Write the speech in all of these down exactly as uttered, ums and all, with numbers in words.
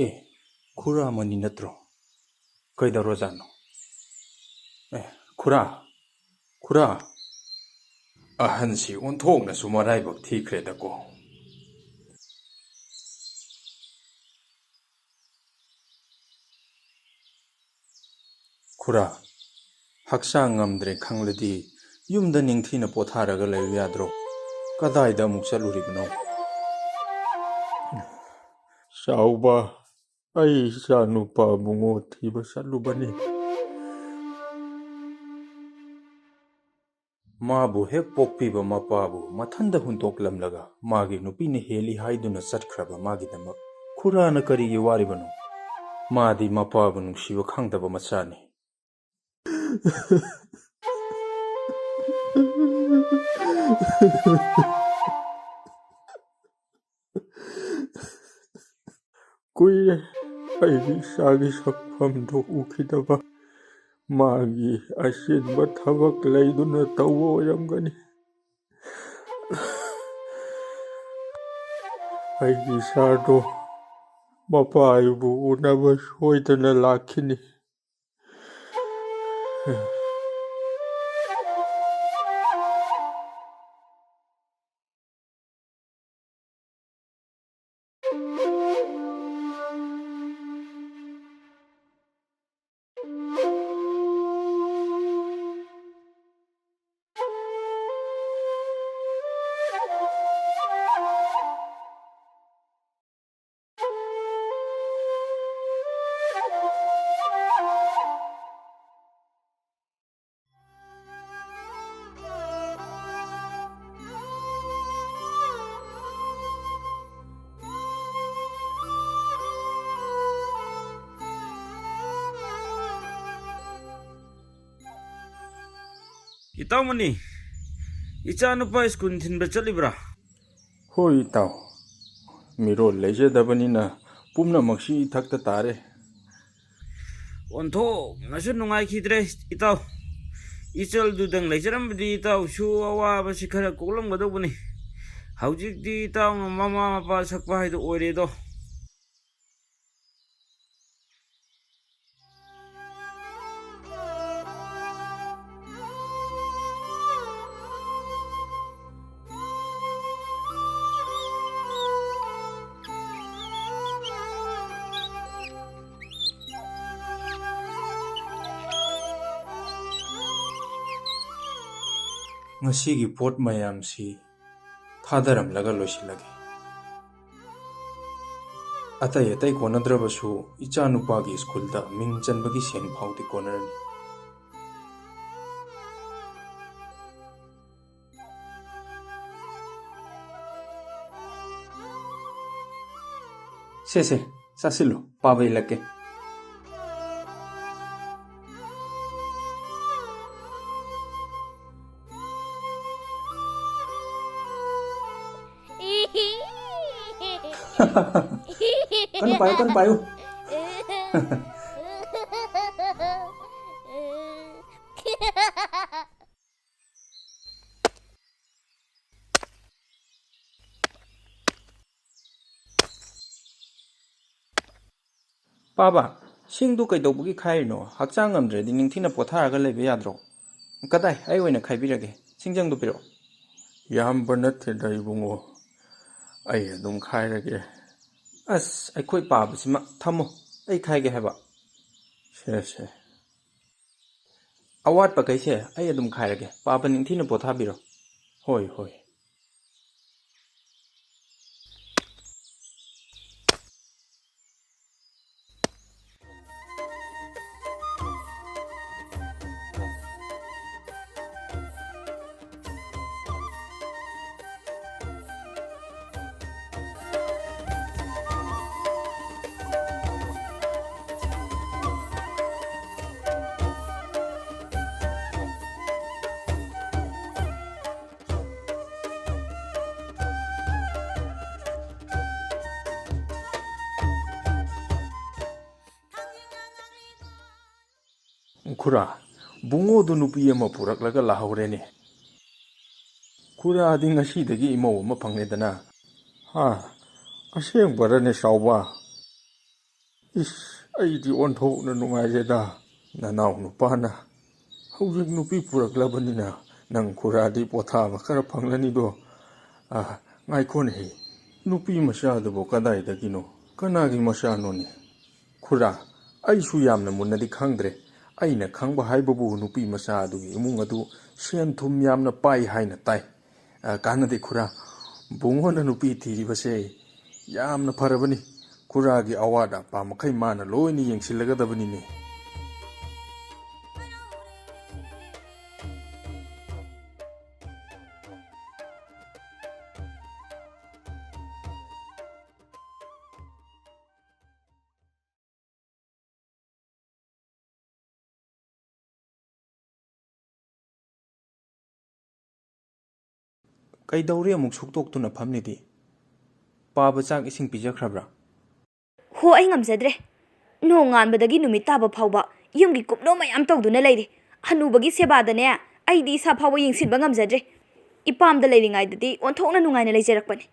ꯑꯦ, ꯈꯨꯔꯥꯃꯅꯤ ꯅꯠꯇ꯭ꯔꯣ? ꯀꯩꯗꯧꯔꯖꯥꯠꯅꯣ? ꯑꯦ, ꯈꯨꯔꯥ, ꯈꯨꯔꯥ꯫ ꯑꯍꯟꯁꯤ ꯑꯣꯟꯊꯣꯛꯅꯁꯨ ꯃꯔꯥꯏꯕꯛ ꯊꯤꯈ꯭ꯔꯦꯗꯀꯣ꯫ ꯈꯨꯔꯥ, ꯍꯛꯆꯥꯡ ꯉꯝꯗ꯭ꯔꯦ ꯈꯪꯂꯗꯤ ꯌꯨꯝꯗ ꯅꯤꯡꯊꯤꯅ ꯄꯣꯊꯥꯔꯒ ꯂꯩꯌꯨ ꯌꯥꯗ꯭ꯔꯣ? ꯀꯗꯥꯏꯗ ꯑꯃꯨꯛ ꯆꯠꯂꯨꯔꯤꯕꯅꯣ? ꯆꯥꯎꯕ, ꯑꯩ ꯏꯆꯥ ꯅꯨꯄꯥ ꯕꯨꯡꯉꯣ ꯊꯤꯕ ꯆꯠꯂꯨꯕꯅꯤ꯫ ꯃꯥꯕꯨ ꯍꯦꯛ ꯄꯣꯛꯄꯤꯕ ꯃꯄꯥꯕꯨ ꯃꯊꯟꯗ ꯍꯨꯟꯗꯣꯛꯂꯝꯂꯒ ꯃꯥꯒꯤ ꯅꯨꯄꯤꯅ ꯍꯦꯜꯂꯤ ꯍꯥꯏꯗꯨꯅ ꯆꯠꯈ꯭ꯔꯕ ꯃꯥꯒꯤꯗꯃꯛ ꯈꯨꯔꯥꯅ ꯀꯔꯤꯒꯤ ꯋꯥꯔꯤꯕꯅꯣ? ꯃꯥꯗꯤ ꯃꯄꯥꯕꯨ ꯅꯨꯡꯁꯤꯕ ꯈꯪꯗꯕ ꯃꯆꯥꯅꯤ꯫ ꯀꯨꯏꯔꯦ ꯑꯩꯒꯤ ꯏꯆꯥꯒꯤ ꯁꯛꯐꯝꯗꯨ ꯎꯈꯤꯗꯕ꯫ ꯃꯥꯒꯤ ꯑꯆꯤꯟꯕ ꯊꯕꯛ ꯂꯩꯗꯨꯅ ꯇꯧꯕ ꯑꯣꯏꯔꯝꯒꯅꯤ꯫ ꯑꯩꯒꯤ ꯏꯆꯥꯗꯣ ꯃꯄꯥ ꯑꯩꯕꯨ ꯎꯅꯕ ꯁꯣꯏꯗꯅ ꯂꯥꯛꯈꯤꯅꯤ꯫ ꯏꯇꯥꯎꯃꯅꯤ, ꯏꯆꯥꯅꯨꯄꯥ ꯁ꯭ꯀꯨꯜ ꯊꯤꯟꯕ ꯆꯠꯂꯤꯕ꯭ꯔꯥ? ꯍꯣꯏ ꯏꯇꯥꯎ, ꯃꯤꯔꯣꯜ ꯂꯩꯖꯗꯕꯅꯤꯅ ꯄꯨꯝꯅꯃꯛꯁꯤ ꯏꯊꯛꯇ ꯇꯥꯔꯦ꯫ ꯑꯣꯟꯊꯣꯛꯅꯁꯨ ꯅꯨꯡꯉꯥꯏꯈꯤꯗ꯭ꯔꯦ ꯏꯇꯥꯎ꯫ ꯏꯆꯜꯗꯨꯗꯪ ꯂꯩꯖꯔꯝꯕꯗꯤ ꯏꯇꯥꯎꯁꯨ ꯑꯋꯥꯕꯁꯤ ꯈꯔ ꯀꯣꯛꯂꯝꯒꯗꯧꯕꯅꯤ꯫ ꯍꯧꯖꯤꯛꯇꯤ ꯏꯇꯥꯎꯅ ꯃꯃꯥ ꯃꯄꯥ ꯁꯛꯄ ꯍꯥꯏꯗꯣ ꯑꯣꯏꯔꯦꯗꯣ꯫ ꯉꯁꯤꯒꯤ ꯄꯣꯠ ꯃꯌꯥꯝꯁꯤ ꯊꯥꯗꯔꯝꯂꯒ ꯂꯣꯏꯁꯤꯜꯂꯒꯦ꯫ ꯑꯇꯩ ꯑꯇꯩ ꯀꯣꯟꯅꯗ꯭ꯔꯕꯁꯨ ꯏꯆꯥꯅꯨꯄꯥꯒꯤ ꯁ꯭ꯀꯨꯜꯗ ꯃꯤꯡ ꯆꯟꯕꯒꯤ ꯁꯦꯟ ꯐꯥꯎꯗꯤ ꯀꯣꯟꯅꯔꯅꯤ꯫ ꯁꯦ, ꯁꯦ, ꯆꯥꯁꯤꯜꯂꯨ, ꯄꯥꯕ ꯏꯜꯂꯛꯀꯦ꯫ ꯀꯟꯅ ꯄꯥꯏꯌꯨ, ꯀꯟꯅ ꯄꯥꯏꯌꯨ꯫ ꯄꯥꯕ, ꯁꯤꯡꯗꯨ ꯀꯩꯗꯧꯕꯒꯤ ꯈꯥꯏꯔꯤꯅꯣ? ꯍꯛꯆꯥꯡ ꯉꯝꯗ꯭ꯔꯗꯤ ꯅꯤꯡꯊꯤꯅ ꯄꯣꯊꯥꯔꯒ ꯂꯩꯕ ꯌꯥꯗ꯭ꯔꯣ? ꯀꯗꯥꯏ, ꯑꯩ ꯑꯣꯏꯅ ꯈꯥꯏꯕꯤꯔꯒꯦ꯫ ꯁꯤꯡꯖꯪꯗꯨ ꯄꯤꯔꯛꯑꯣ꯫ ꯌꯥꯝꯕ ꯅꯠꯇꯦꯗ ꯏꯕꯨꯡꯉꯣ, ꯑꯩ ꯑꯗꯨꯝ ꯈꯥꯏꯔꯒꯦ꯫ ꯑꯁ, ꯑꯩꯈꯣꯏ ꯄꯥꯕꯁꯤꯃ ꯊꯝꯃꯣ, ꯑꯩ ꯈꯥꯏꯒꯦ ꯍꯥꯏꯕ꯫ ꯁꯦ, ꯁꯦ꯫ ꯑꯋꯥꯠꯄꯈꯩꯁꯦ ꯑꯩ ꯑꯗꯨꯝ ꯈꯥꯏꯔꯒꯦ, ꯄꯥꯕ ꯅꯤꯡꯊꯤꯅ ꯄꯣꯊꯥꯕꯤꯔꯣ꯫ ꯍꯣꯏ, ꯍꯣꯏ꯫ "ꯈꯨꯔꯥ, ꯕꯨꯡꯉꯣꯗꯨ ꯅꯨꯄꯤ ꯑꯃ ꯄꯨꯔꯛꯂꯒ ꯂꯥꯛꯍꯧꯔꯦꯅꯦ꯫ ꯈꯨꯔꯥꯗꯤ ꯉꯁꯤꯗꯒꯤ ꯏꯃꯧ ꯑꯃ ꯐꯪꯂꯦꯗꯅ?" "ꯍꯥ? ꯑꯁꯦꯡꯕꯔꯅꯦ ꯆꯥꯎꯕ? ꯏꯁ, ꯑꯩꯗꯤ ꯑꯣꯟꯊꯣꯛꯅ ꯅꯨꯡꯉꯥꯏꯔꯦꯗ꯫ ꯅꯅꯥꯎ ꯅꯨꯄꯥꯅ ꯍꯧꯖꯤꯛ ꯅꯨꯄꯤ ꯄꯨꯔꯛꯂꯕꯅꯤꯅ ꯅꯪ ꯈꯨꯔꯥꯗꯤ ꯄꯣꯊꯥꯕ ꯈꯔ ꯐꯪꯂꯅꯤꯗꯣ꯫ ꯑ, ꯉꯥꯏꯈꯣꯅꯦꯍꯦ, ꯅꯨꯄꯤ ꯃꯆꯥꯗꯨꯕꯨ ꯀꯗꯥꯏꯗꯒꯤꯅꯣ? ꯀꯅꯥꯒꯤ ꯃꯆꯥꯅꯣꯅꯦ?" "ꯈꯨꯔꯥ, ꯑꯩꯁꯨ ꯌꯥꯝꯅ ꯃꯨꯟꯅꯗꯤ ꯈꯪꯗ꯭ꯔꯦ꯫ ꯑꯩꯅ ꯈꯪꯕ ꯍꯥꯏꯕꯕꯨ ꯅꯨꯄꯤ ꯃꯆꯥ ꯑꯗꯨꯒꯤ ꯏꯃꯨꯡ ꯑꯗꯨ ꯁꯦꯟ ꯊꯨꯝ ꯌꯥꯝꯅ ꯄꯥꯏ ꯍꯥꯏꯅ ꯇꯥꯏ꯫ ꯑ, ꯀꯥꯟꯅꯗꯦ ꯈꯨꯔꯥ, ꯕꯨꯡꯉꯣꯅ ꯅꯨꯄꯤ ꯊꯤꯔꯤꯕꯁꯦ ꯌꯥꯝꯅ ꯐꯔꯕꯅꯤ꯫ ꯈꯨꯔꯥꯒꯤ ꯑꯋꯥꯠ ꯑꯄꯥ ꯃꯈꯩ ꯃꯥꯅ ꯂꯣꯏꯅ ꯌꯦꯡꯁꯤꯜꯂꯒꯗꯕꯅꯤꯅꯦ꯫" "ꯀꯩꯗꯧꯔꯦ ꯑꯃꯨꯛ ꯁꯨꯛꯇꯣꯛꯇꯨꯅ ꯐꯝꯂꯤꯗꯤ? ꯄꯥꯕ ꯆꯥꯛ ꯏꯁꯤꯡ ꯄꯤꯖꯈ꯭ꯔꯕ꯭ꯔꯥ?" "ꯍꯣ, ꯑꯩ ꯉꯝꯖꯗ꯭ꯔꯦ꯫ ꯅꯣꯡꯉꯥꯟꯕꯗꯒꯤ ꯅꯨꯃꯤꯠ ꯇꯥꯕ ꯐꯥꯎꯕ ꯌꯨꯝꯒꯤ ꯀꯨꯞꯅꯣ ꯃꯌꯥꯝ ꯇꯧꯗꯨꯅ ꯂꯩꯔꯦ꯫ ꯍꯅꯨꯕꯒꯤ ꯁꯦꯕꯥꯗꯅꯦ ꯑꯩꯗꯤ ꯏꯁꯥ ꯐꯥꯎꯕ ꯌꯦꯡꯁꯤꯟꯕ ꯉꯝꯖꯗ꯭ꯔꯦ꯫ ꯏꯄꯥꯝꯗ ꯂꯩꯔꯤꯉꯩꯗꯗꯤ ꯑꯣꯟꯊꯣꯛꯅ ꯅꯨꯡꯉꯥꯏꯅ ꯂꯩꯖꯔꯛꯄꯅꯤ꯫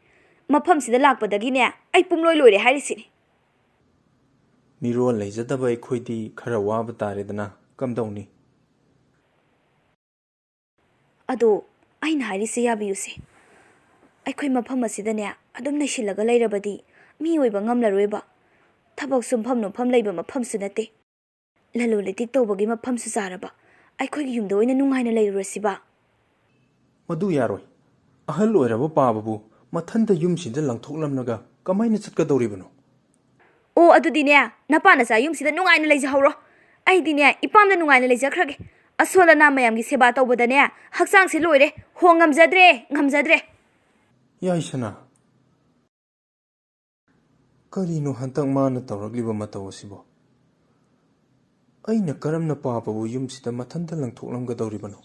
ꯃꯐꯝꯁꯤꯗ ꯂꯥꯛꯄꯗꯒꯤꯅꯦ ꯑꯩ ꯄꯨꯡꯂꯣꯏ ꯂꯣꯏꯔꯦ ꯍꯥꯏꯔꯤꯁꯤꯅꯤ꯫" "ꯃꯤꯔꯣꯜ ꯂꯩꯖꯗꯕ ꯑꯩꯈꯣꯏꯗꯤ ꯈꯔ ꯋꯥꯕ ꯇꯥꯔꯦꯗꯅ, ꯀꯝꯗꯧꯅꯤ?" "ꯑꯗꯣ, ꯑꯩꯅ ꯍꯥꯏꯔꯤꯁꯦ ꯌꯥꯕꯤꯌꯨꯁꯦ꯫ ꯑꯩꯈꯣꯏ ꯃꯐꯝ ꯑꯁꯤꯗꯅꯦ ꯑꯗꯨꯝ ꯅꯩꯁꯤꯜꯂꯒ ꯂꯩꯔꯕꯗꯤ ꯃꯤ ꯑꯣꯏꯕ ꯉꯝꯂꯔꯣꯏꯕ꯫ ꯊꯕꯛ ꯁꯨꯝꯐꯝ ꯅꯣꯝꯐꯝ ꯂꯩꯕ ꯃꯐꯝꯁꯨ ꯅꯠꯇꯦ꯫ ꯂꯂꯣꯟ ꯏꯇꯤꯛ ꯇꯧꯕꯒꯤ ꯃꯐꯝꯁꯨ ꯆꯥꯔꯕ꯫ ꯑꯩꯈꯣꯏꯒꯤ ꯌꯨꯝꯗ ꯑꯣꯏꯅ ꯅꯨꯡꯉꯥꯏꯅ ꯂꯩꯔꯨꯔꯁꯤꯕ꯫" "ꯃꯗꯨ ꯌꯥꯔꯣꯏ꯫ ꯑꯍꯜ ꯑꯣꯏꯔꯕ ꯄꯥꯕꯕꯨ ꯃꯊꯟꯇ ꯌꯨꯝꯁꯤꯗ ꯂꯪꯊꯣꯛꯂꯝꯂꯒ ꯀꯃꯥꯏꯅ ꯆꯠꯀꯗꯧꯔꯤꯕꯅꯣ?" "ꯑꯣ, ꯑꯗꯨꯗꯤꯅꯦ, ꯅꯄꯥ ꯅꯆꯥ ꯌꯨꯝꯁꯤꯗ ꯅꯨꯡꯉꯥꯏꯅ ꯂꯩꯖꯍꯧꯔꯣ꯫ ꯑꯩꯗꯤꯅꯦ, ꯏꯄꯥꯝꯗ ꯅꯨꯡꯉꯥꯏꯅ ꯂꯩꯖꯈ꯭ꯔꯒꯦ꯫ ꯑꯁꯣꯜ ꯑꯅꯥ ꯃꯌꯥꯝꯒꯤ ꯁꯦꯕꯥ ꯇꯧꯕꯗꯅꯦ, ꯍꯛꯆꯥꯡꯁꯦ ꯂꯣꯏꯔꯦ꯫ ꯍꯣ, ꯉꯝꯖꯗ꯭ꯔꯦ, ꯉꯝꯖꯗ꯭ꯔꯦ꯫" "ꯌꯥꯏꯁꯅꯥ, ꯀꯔꯤꯅꯣ ꯍꯟꯇꯛ ꯃꯥꯅ ꯇꯧꯔꯛꯂꯤꯕ ꯃꯇꯧ ꯑꯁꯤꯕꯣ? ꯑꯩꯅ ꯀꯔꯝꯅ ꯄꯥꯕꯕꯨ ꯌꯨꯝꯁꯤꯗ ꯃꯊꯟꯇ ꯂꯪꯊꯣꯛꯂꯝꯒꯗꯧꯔꯤꯕꯅꯣ?"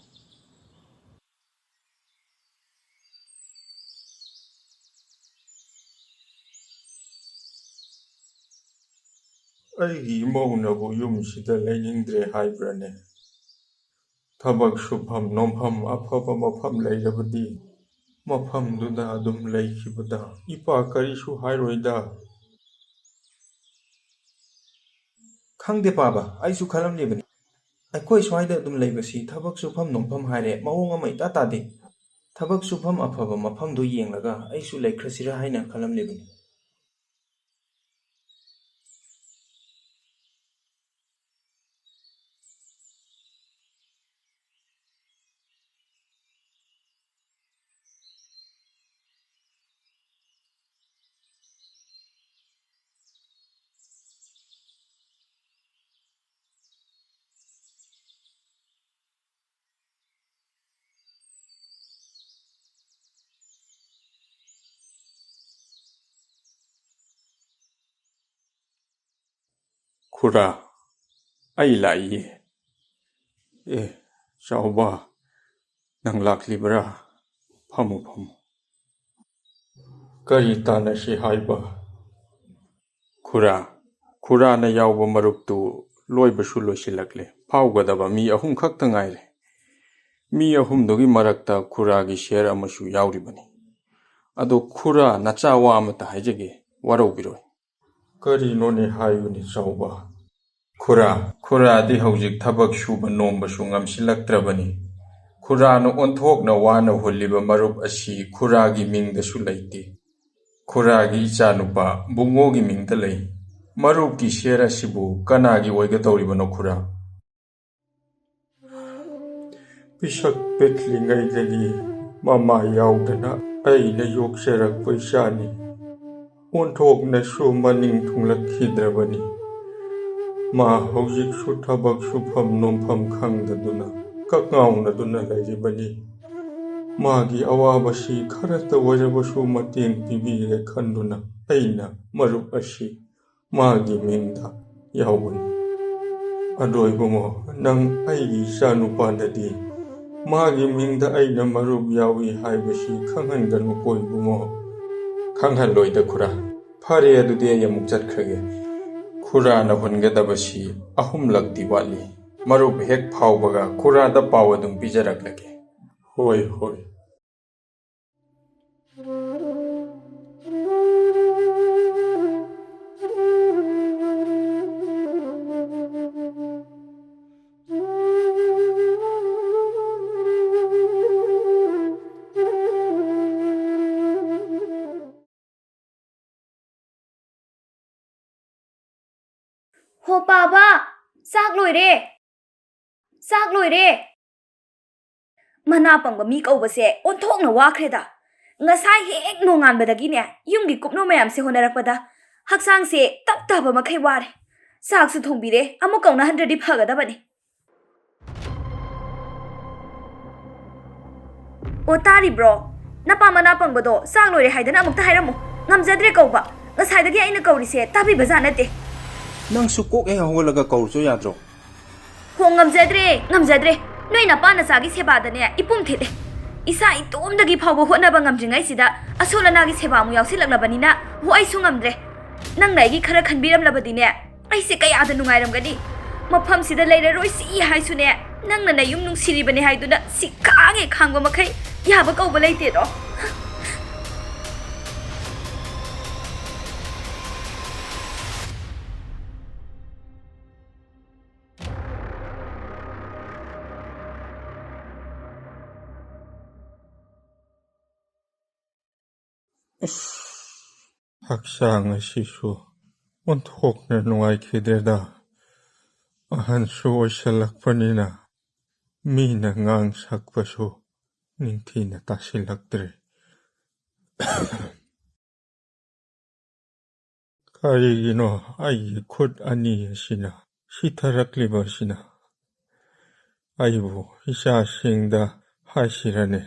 ꯑꯩꯒꯤ ꯏꯃꯧꯅꯕꯨ ꯌꯨꯝꯁꯤꯗ ꯂꯩꯅꯤꯡꯗ꯭ꯔꯦ ꯍꯥꯏꯕ꯭ꯔꯅꯦ? ꯊꯕꯛ ꯁꯨꯐꯝ ꯅꯣꯝꯐꯝ ꯑꯐꯕ ꯃꯐꯝ ꯂꯩꯔꯕꯗꯤ ꯃꯐꯝꯗꯨꯗ ꯑꯗꯨꯝ ꯂꯩꯈꯤꯕꯗ ꯏꯄꯥ ꯀꯔꯤꯁꯨ ꯍꯥꯏꯔꯣꯏꯗ꯫ ꯈꯪꯗꯦ ꯄꯥꯕ, ꯑꯩꯁꯨ ꯈꯜꯂꯝꯂꯤꯕꯅꯤ꯫ ꯑꯩꯈꯣꯏ ꯁ꯭ꯋꯥꯏꯗ ꯑꯗꯨꯝ ꯂꯩꯕꯁꯤ ꯊꯕꯛ ꯁꯨꯐꯝ ꯅꯣꯝꯐꯝ ꯍꯥꯏꯔꯦ ꯃꯑꯣꯡ ꯑꯃ ꯏꯇꯥ ꯇꯥꯗꯦ꯫ ꯊꯕꯛ ꯁꯨꯐꯝ ꯑꯐꯕ ꯃꯐꯝꯗꯨ ꯌꯦꯡꯂꯒ ꯑꯩꯁꯨ ꯂꯩꯈ꯭ꯔꯁꯤꯔꯥ ꯍꯥꯏꯅ ꯈꯜꯂꯝꯂꯤꯕꯅꯤ꯫ ꯈꯨꯔꯥ, ꯑꯩ ꯂꯥꯛꯏꯌꯦ꯫ ꯑꯦ, ꯆꯥꯎꯕ, ꯅꯪ ꯂꯥꯛꯂꯤꯕ꯭ꯔꯥ? ꯐꯝꯃꯨ, ꯐꯝꯃꯨ꯫ ꯀꯔꯤ ꯇꯥꯟꯅꯁꯤ ꯍꯥꯏꯕ? ꯈꯨꯔꯥ, ꯈꯨꯔꯥꯅ ꯌꯥꯎꯕ ꯃꯔꯨꯞꯇꯨ ꯂꯣꯏꯕꯁꯨ ꯂꯣꯏꯁꯤꯜꯂꯛꯂꯦ꯫ ꯐꯥꯎꯒꯗꯕ ꯃꯤ ꯑꯍꯨꯝ ꯈꯛꯇ ꯉꯥꯏꯔꯦ꯫ ꯃꯤ ꯑꯍꯨꯝꯗꯨꯒꯤ ꯃꯔꯛꯇ ꯈꯨꯔꯥꯒꯤ ꯁꯤꯌꯔ ꯑꯃꯁꯨ ꯌꯥꯎꯔꯤꯕꯅꯤ꯫ ꯑꯗꯣ ꯈꯨꯔꯥ, ꯅꯆꯥ ꯋꯥ ꯑꯃꯇ ꯍꯥꯏꯖꯒꯦ, ꯋꯥꯔꯧꯕꯤꯔꯣꯏ꯫ ꯀꯔꯤꯅꯣꯅꯦ, ꯍꯥꯏꯌꯨꯅꯦ ꯆꯥꯎꯕ꯫ ꯈꯨꯔꯥ, ꯈꯨꯔꯥꯗꯤ ꯍꯧꯖꯤꯛ ꯊꯕꯛ ꯁꯨꯕ ꯅꯣꯝꯕꯁꯨ ꯉꯝꯁꯤꯜꯂꯛꯇ꯭ꯔꯕꯅꯤ꯫ ꯈꯨꯔꯥꯅ ꯑꯣꯟꯊꯣꯛꯅ ꯋꯥꯅ ꯍꯨꯜꯂꯤꯕ ꯃꯔꯨꯞ ꯑꯁꯤ ꯈꯨꯔꯥꯒꯤ ꯃꯤꯡꯗꯁꯨ ꯂꯩꯇꯦ꯫ ꯈꯨꯔꯥꯒꯤ ꯏꯆꯥꯅꯨꯄꯥ ꯕꯨꯡꯉꯣꯒꯤ ꯃꯤꯡꯗ ꯂꯩ꯫ ꯃꯔꯨꯞꯀꯤ ꯁꯤꯌꯔ ꯑꯁꯤꯕꯨ ꯀꯅꯥꯒꯤ ꯑꯣꯏꯒꯗꯧꯔꯤꯕꯅꯣ ꯈꯨꯔꯥ? ꯄꯤꯁꯛ ꯄꯤꯛꯂꯤꯉꯩꯗꯒꯤ ꯃꯃꯥ ꯌꯥꯎꯗꯅ ꯑꯩꯅ ꯌꯣꯛꯆꯔꯛꯄ ꯏꯆꯥꯅꯤ꯫ ꯑꯣꯟꯊꯣꯛꯅꯁꯨ ꯃꯅꯤꯡ ꯊꯨꯡꯂꯛꯈꯤꯗ꯭ꯔꯕꯅꯤ꯫ ꯃꯥ ꯍꯧꯖꯤꯛꯁꯨ ꯊꯕꯛ ꯁꯨꯐꯝ ꯅꯣꯝꯐꯝ ꯈꯪꯗꯗꯨꯅ ꯀꯛꯉꯥꯎꯅꯗꯨꯅ ꯂꯩꯔꯤꯕꯅꯤ꯫ ꯃꯥꯒꯤ ꯑꯋꯥꯕꯁꯤ ꯈꯔꯇ ꯑꯣꯏꯔꯕꯁꯨ ꯃꯇꯦꯡ ꯄꯤꯕꯤꯔꯦ ꯈꯟꯗꯨꯅ ꯑꯩꯅ ꯃꯔꯨꯞ ꯑꯁꯤ ꯃꯥꯒꯤ ꯃꯤꯡꯗ ꯌꯥꯎꯕꯅꯤ꯫ ꯑꯗꯣ ꯏꯕꯨꯡꯉꯣ, ꯅꯪ ꯑꯩꯒꯤ ꯏꯆꯥꯅꯨꯄꯥꯗꯗꯤ ꯃꯥꯒꯤ ꯃꯤꯡꯗ ꯑꯩꯅ ꯃꯔꯨꯞ ꯌꯥꯎꯏ ꯍꯥꯏꯕꯁꯤ ꯈꯪꯍꯟꯒꯅꯨꯀꯣ ꯏꯕꯨꯡꯉꯣ꯫ ꯈꯪꯍꯜꯂꯣꯏꯗ ꯈꯨꯔꯥ꯫ ꯐꯔꯦ, ꯑꯗꯨꯗꯤ ꯑꯩ ꯑꯃꯨꯛ ꯆꯠꯈ꯭ꯔꯒꯦ꯫ ꯈꯨꯔꯥꯅ ꯍꯨꯟꯒꯗꯕꯁꯤ ꯑꯍꯨꯝꯂꯛꯇꯤ ꯋꯥꯠꯂꯤ꯫ ꯃꯔꯨꯞ ꯍꯦꯛ ꯐꯥꯎꯕꯒ ꯈꯨꯔꯥꯗ ꯄꯥꯎ ꯑꯗꯨꯝ ꯄꯤꯖꯔꯛꯂꯒꯦ꯫ ꯍꯣꯏ, ꯍꯣꯏ꯫ ꯍꯣ ꯄꯥꯕ, ꯆꯥꯛ ꯂꯣꯏꯔꯦ꯫ ꯆꯥꯛ ꯂꯣꯏꯔꯦ꯫ ꯃꯅꯥ ꯄꯪꯕ ꯃꯤ ꯀꯧꯕꯁꯦ ꯑꯣꯟꯊꯣꯛꯅ ꯋꯥꯈ꯭ꯔꯦꯗ꯫ ꯉꯁꯥꯏ ꯍꯦꯛ ꯅꯣꯡꯉꯥꯟꯕꯗꯒꯤꯅꯦ, ꯌꯨꯝꯒꯤ ꯀꯨꯞꯅꯣ ꯃꯌꯥꯝꯁꯦ ꯍꯣꯠꯅꯔꯛꯄꯗ ꯍꯛꯆꯥꯡꯁꯦ ꯇꯞ ꯇꯥꯕ ꯃꯈꯩ ꯋꯥꯔꯦ꯫ ꯆꯥꯛꯁꯨ ꯊꯣꯡꯕꯤꯔꯦ, ꯑꯃꯨꯛ ꯀꯧꯅꯍꯟꯗ꯭ꯔꯗꯤ ꯐꯒꯗꯕꯅꯤ꯫ ꯑꯣ, ꯇꯥꯔꯤꯕ꯭ꯔꯣ? ꯅꯄꯥ ꯃꯅꯥ ꯄꯪꯕꯗꯣ ꯆꯥꯛ ꯂꯣꯏꯔꯦ ꯍꯥꯏꯗꯅ ꯑꯃꯨꯛꯇ ꯍꯥꯏꯔꯝꯃꯨ꯫ ꯉꯝꯖꯗ꯭ꯔꯦ ꯀꯧꯕ꯫ ꯉꯁꯥꯏꯗꯒꯤ ꯑꯩꯅ ꯀꯧꯔꯤꯁꯦ ꯇꯥꯕꯤꯕꯖꯥꯠ ꯅꯠꯇꯦ꯫ ꯅꯪꯁꯨ ꯀꯣꯛ ꯍꯦꯛ ꯍꯧꯒꯠꯂꯒ ꯀꯧꯔꯨꯆꯣ ꯌꯥꯗ꯭ꯔꯣ? ꯍꯣ, ꯉꯝꯖꯗ꯭ꯔꯦ, ꯉꯝꯖꯗ꯭ꯔꯦ꯫ ꯅꯣꯏ ꯅꯄꯥ ꯅꯆꯥꯒꯤ ꯁꯦꯕꯥꯗꯅꯦ ꯏꯄꯨꯝ ꯊꯤꯜꯂꯦ꯫ ꯏꯁꯥ ꯏꯇꯣꯝꯗꯒꯤ ꯐꯥꯎꯕ ꯍꯣꯠꯅꯕ ꯉꯝꯗ꯭ꯔꯤꯉꯩꯁꯤꯗ ꯑꯁꯣꯜ ꯑꯅꯥꯒꯤ ꯁꯦꯕꯥ ꯑꯃꯨꯛ ꯌꯥꯎꯁꯤꯜꯂꯛꯂꯕꯅꯤꯅ, ꯍꯣ, ꯑꯩꯁꯨ ꯉꯝꯗ꯭ꯔꯦ꯫ ꯅꯪꯅ ꯑꯩꯒꯤ ꯈꯔ ꯈꯟꯕꯤꯔꯝꯂꯕꯗꯤꯅꯦ, ꯑꯩꯁꯦ ꯀꯌꯥꯗ ꯅꯨꯡꯉꯥꯏꯔꯝꯒꯅꯤ꯫ ꯃꯐꯝꯁꯤꯗ ꯂꯩꯔꯔꯣꯏꯁꯤ ꯍꯥꯏꯁꯨꯅꯦ, ꯅꯪꯅ ꯅꯌꯨꯝ ꯅꯨꯡꯁꯤꯔꯤꯕꯅꯦ ꯍꯥꯏꯗꯨꯅ ꯁꯤ ꯈꯥꯡꯉꯦ ꯈꯥꯡꯕ ꯃꯈꯩ ꯌꯥꯕ ꯀꯧꯕ ꯂꯩꯇꯦꯗꯣ꯫ ꯏꯁ, ꯍꯛꯆꯥꯡ ꯑꯁꯤꯁꯨ ꯑꯣꯟꯊꯣꯛꯅ ꯅꯨꯡꯉꯥꯏꯈꯤꯗ꯭ꯔꯦꯗ꯫ ꯑꯍꯟꯁꯨ ꯑꯣꯏꯁꯜꯂꯛꯄꯅꯤꯅ ꯃꯤꯅ ꯉꯥꯡ ꯁꯛꯄꯁꯨ ꯅꯤꯡꯊꯤꯅ ꯇꯥꯁꯤꯜꯂꯛꯇ꯭ꯔꯦ꯫ ꯀꯔꯤꯒꯤꯅꯣ ꯑꯩꯒꯤ ꯈꯨꯠ ꯑꯅꯤ ꯑꯁꯤꯅ ꯁꯤꯊꯔꯛꯂꯤꯕ ꯑꯁꯤꯅ? ꯑꯩꯕꯨ ꯏꯆꯥꯁꯤꯡꯗ ꯍꯥꯏꯁꯤꯔꯅꯦ?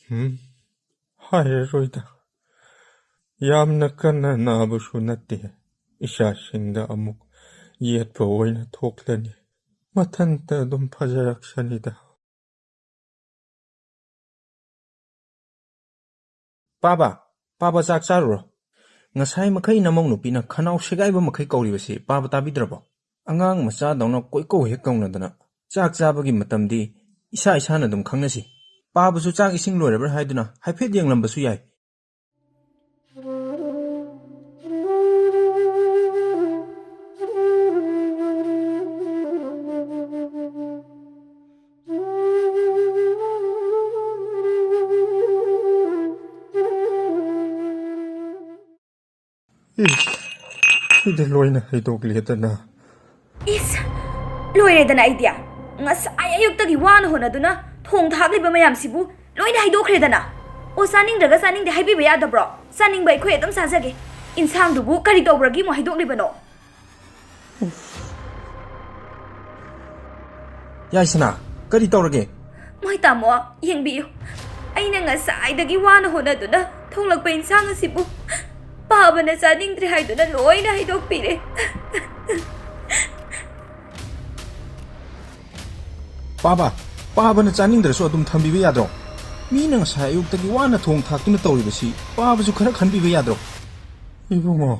ꯍꯨꯝ? ꯍꯥꯏꯔꯔꯣꯏꯗ꯫ ꯌꯥꯝꯅ ꯀꯟꯅ ꯅꯥꯕꯁꯨ ꯅꯠꯇꯦ꯫ ꯏꯆꯥꯁꯤꯡꯗ ꯑꯃꯨꯛ ꯌꯦꯠꯄ ꯑꯣꯏꯅ ꯊꯣꯛꯂꯅꯤ꯫ ꯃꯊꯟꯇ ꯑꯗꯨꯝ ꯐꯖꯔꯛꯁꯅꯤꯗ꯫ ꯄꯥꯕ, ꯄꯥꯕ, ꯆꯥꯛ ꯆꯥꯔꯨꯔꯣ꯫ ꯉꯁꯥꯏ ꯃꯈꯩ ꯅꯃꯧ ꯅꯨꯄꯤꯅ ꯈꯅꯥꯎ ꯁꯦꯒꯥꯏꯕ ꯃꯈꯩ ꯀꯧꯔꯤꯕꯁꯤ ꯄꯥꯕ ꯇꯥꯕꯤꯗ꯭ꯔꯕꯣ? ꯑꯉꯥꯡ ꯃꯆꯥꯗꯧꯅ ꯀꯣꯏꯀꯧ ꯍꯦꯛ ꯀꯧꯅꯗꯅ꯫ ꯆꯥꯛ ꯆꯥꯕꯒꯤ ꯃꯇꯝꯗꯤ ꯏꯁꯥ ꯏꯁꯥꯅ ꯑꯗꯨꯝ ꯈꯪꯅꯁꯤ꯫ ꯄꯥꯕꯁꯨ ꯆꯥꯛ ꯏꯁꯤꯡ ꯂꯣꯏꯔꯕ꯭ꯔꯥ ꯍꯥꯏꯗꯨꯅ ꯍꯥꯏꯐꯦꯠ ꯌꯦꯡꯂꯝꯕꯁꯨ ꯌꯥꯏ꯫ ꯏꯁ, ꯁꯤꯗ ꯂꯣꯏꯅ ꯍꯩꯗꯣꯛꯂꯦꯗꯅ꯫ ꯏꯁ, ꯂꯣꯏꯔꯦꯗꯅ ꯑꯩꯗꯤ꯫ ꯉꯁꯥꯏ ꯑꯌꯨꯛꯇꯒꯤ ꯋꯥꯅ ꯍꯣꯠꯅꯗꯨꯅ ꯊꯣꯡ ꯊꯥꯛꯂꯤꯕ ꯃꯌꯥꯝꯁꯤꯕꯨ ꯂꯣꯏꯅ ꯍꯩꯗꯣꯛꯈ꯭ꯔꯦꯗꯅ꯫ ꯑꯣ, ꯆꯥꯅꯤꯡꯗ꯭ꯔꯒ ꯆꯥꯅꯤꯡꯗꯦ ꯍꯥꯏꯕꯤꯕ ꯌꯥꯗꯕ꯭ꯔꯣ? ꯆꯥꯅꯤꯡꯕ ꯑꯩꯈꯣꯏ ꯑꯗꯨꯝ ꯆꯥꯖꯒꯦ꯫ ꯏꯟꯁꯥꯡꯗꯨꯕꯨ ꯀꯔꯤ ꯇꯧꯕ꯭ꯔꯒꯤ ꯑꯃꯨꯛ ꯍꯩꯗꯣꯛꯂꯤꯕꯅꯣ? ꯌꯥꯏꯁꯅꯥ, ꯀꯔꯤ ꯇꯧꯔꯒꯦ? ꯃꯣꯏ ꯇꯥꯃꯣ, ꯌꯦꯡꯕꯤꯌꯨ꯫ ꯑꯩꯅ ꯉꯁꯥꯏꯗꯒꯤ ꯋꯥꯅ ꯍꯣꯠꯅꯗꯨꯅ ꯊꯣꯡꯂꯛꯄ ꯏꯟꯁꯥꯡ ꯑꯁꯤꯕꯨ ꯄꯥꯕꯅ ꯆꯥꯅꯤꯡꯗ꯭ꯔꯦ ꯍꯥꯏꯗꯨꯅ ꯂꯣꯏꯅ ꯍꯩꯗꯣꯛꯄꯤꯔꯦ꯫ ꯄꯥꯕ, ꯄꯥꯕꯅ ꯆꯥꯅꯤꯡꯗ꯭ꯔꯁꯨ ꯑꯗꯨꯝ ꯊꯝꯕꯤꯕ ꯌꯥꯗ꯭ꯔꯣ? ꯃꯤꯅ ꯉꯁꯥꯏ ꯑꯌꯨꯛꯇꯒꯤ ꯋꯥꯅ ꯊꯣꯡ ꯊꯥꯛꯇꯨꯅ ꯇꯧꯔꯤꯕꯁꯤ ꯄꯥꯕꯁꯨ ꯈꯔ ꯈꯟꯕꯤꯕ ꯌꯥꯗ꯭ꯔꯣ? ꯏꯕꯨꯡꯉꯣ,